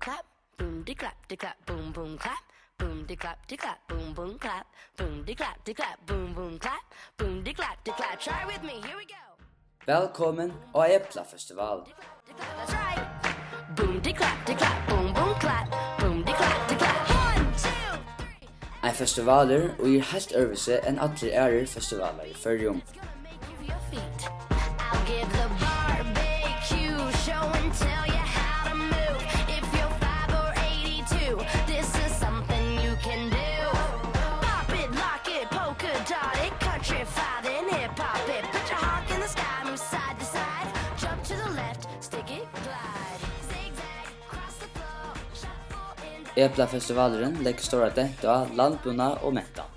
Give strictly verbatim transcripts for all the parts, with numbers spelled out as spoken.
clap, boom de clap de clap, boom boom clap, boom de clap de clap, boom boom clap, boom de clap de clap, boom boom clap, boom de clap de clap. Try with me, here we go. Vælkomin á Eplafestival. That's right. Boom de clap de clap, boom boom clap, boom de clap de clap. One, two, three. Ein festivalur, ið er heilt øðrvísi enn allir aðrir festivalar í Føroyum. I'll give the barbecue show and tell you how to move. If you're five or eighty-two, this is something you can do. Pop it, lock it, polka dot it, country five and hip hop it. Put your hawk in the sky, move side to side, jump to the left, stick it, glide, zigzag, cross the floor, shuffle in the Eplafestivalurin leggur stóra dent á landbúnað og mentan.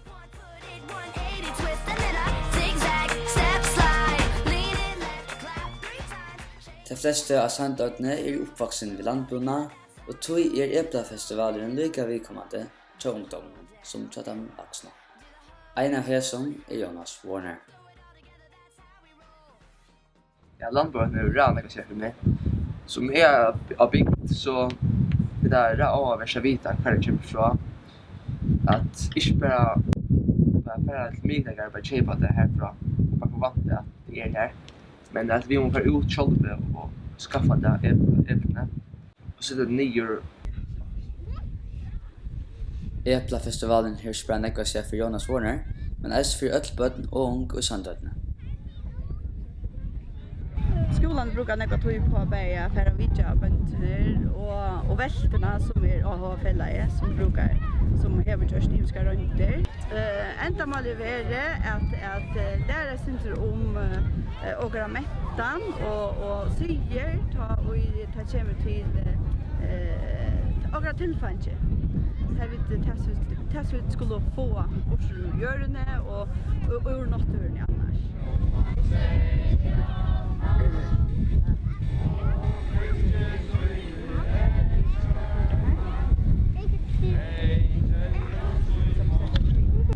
Tey flestu á Sandoynni eru uppvaksin við landbúnað, og tí er Eplafestivalurin líka viðkomandi hjá ungdóminum sum hjá teimum vaksnu. Ein av hesum er Jonas Warner. Ja, landbúnaðurin hevur ræðuliga nógv at siga fyri meg. Sum eg á bygd, so er tað ræðuliga áhugavert at vita, hvar eg kemur frá. At ikki bara, bara fara til Miklagarðin og bara keypa tað herfrá. Bara forventa, at tað er har. Men at vit mugu fara út sjálvi og skaffa tað ep-, eplini. Og seta tað niður. Eplafestivalurin hevur ikki bara nógv at siga fyri Jonas Warner, men eisini fyri øll børn og ung í Sandoynni. Skúlarnir brúka nógva tíð upp á bæði at fara at vitja bøndur og, og veltuna, sum er áhugafelagið, sum brúkar, sum hevur gjørt ymiskar royndir. Eh, endamálið hevur verið at, at, eh, læra eitt sindur um, eh, okkara mentan og, og siðir, tá ið tað kemur til, eh, okkara tilfeingi. Tað vit, tað, tað vit skulu fáa burtur úr jørðini og, og úr náttúruni annars.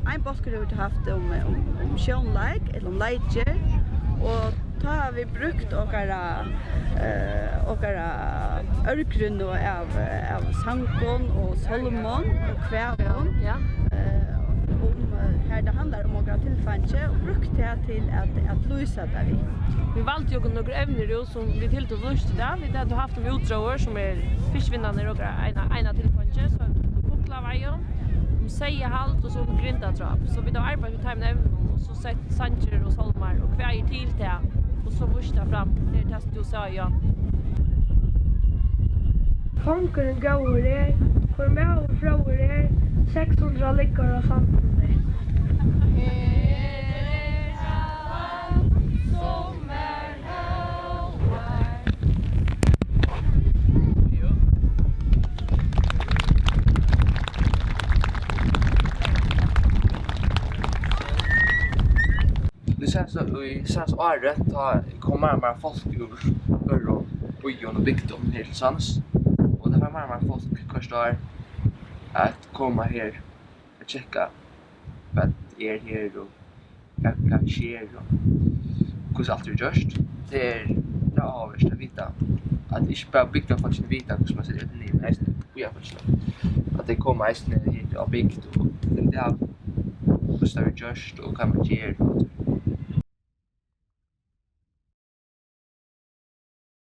Ein bólkur hevur tú havt um, um, um sjónleik, ella um leikir, og tá hava vit brúkt okkara, eh, okkara ørgrynnu av, av sangum og sálmum og kvæðum, ja, eh, um, eh, har tað handlar um okkara tilfeingi, og brúkt tað til at, at lýsa tað við. Vit valdu okkum nøkur evnir út, sum vit hildu lýstu tað. Vit høvdu havt um útróður, sum er fiskivinnarnir, okkara eina, eina tilfeingi, so fuglaveiðum, um seyðahald og so um grindadráp. So vit hava arbeitt við teimum evnunum, og so sett sangir og sálmar og kvæði til tað, og so víst tað fram. Her er tað, sum tú sá, ja. Kongurin góður er, hvør maður fróður er, seks hundrað liggur á sandinum er. Nú seinast í, seinast árið, tá kom meira og meira fólk úr øðrum býum og bygdum her til Sands, og tað fær meira og meira fólk hvørt ár at koma her at tjekka, hvat er her og hvat, hvat sker og hvussu alt er gjørt. Tað er, tað er áhugavert at vita, at ikki bara bygdarfólkini vita, hvussu mann setir eplir niður, men eisini býarfólkini. At tey koma eisini her á bygd og finna av, hvussu tað er gjørt og hvat mann ger og alt.